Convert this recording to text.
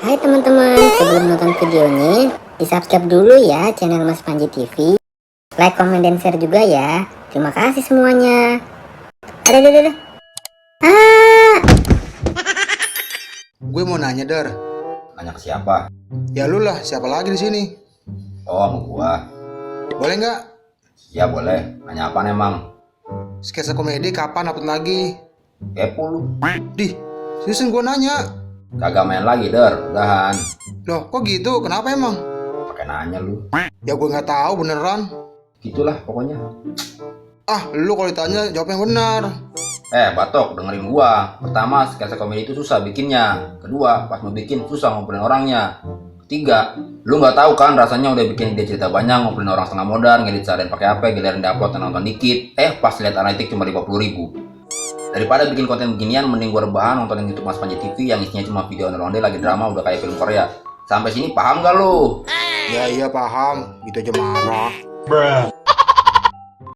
Hai teman-teman, sebelum nonton videonya, di subscribe dulu ya channel Mas Panji TV. Like, komen, dan share juga ya. Terima kasih semuanya. Ada. Ah, Gue mau nanya, Dar. Nanya ke siapa? Ya lu lah, siapa lagi di sini? Oh, sama gua. Boleh nggak? Ya boleh. Nanya apa emang? Sketsa komedi kapan upload lagi? Kepo lu. Dih, seriusan gue nanya. Kagak main lagi, Der. Udahan. Loh, kok gitu? Kenapa emang? Pakai nanya lu. Ya gue nggak tahu beneran. Gitulah pokoknya. Ah, lu kalau ditanya jawab yang benar. Batok, dengerin gua. Pertama, sketsa komedi itu susah bikinnya. Kedua, pas mau bikin susah ngumpulin orangnya. Ketiga, lu nggak tahu kan rasanya udah bikin ide cerita banyak, ngumpulin orang setengah modal, ngedit seharian pakai apa, giliran diupload dan nonton dikit. Pas lihat analitik cuma 50.000. Daripada bikin konten beginian, mending gua rebahan nontonin YouTube Mas Panji TV yang isinya cuma video ondel-ondel lagi drama udah kayak film Korea. Sampai sini paham gak lu? Ya iya paham, gitu aja marah.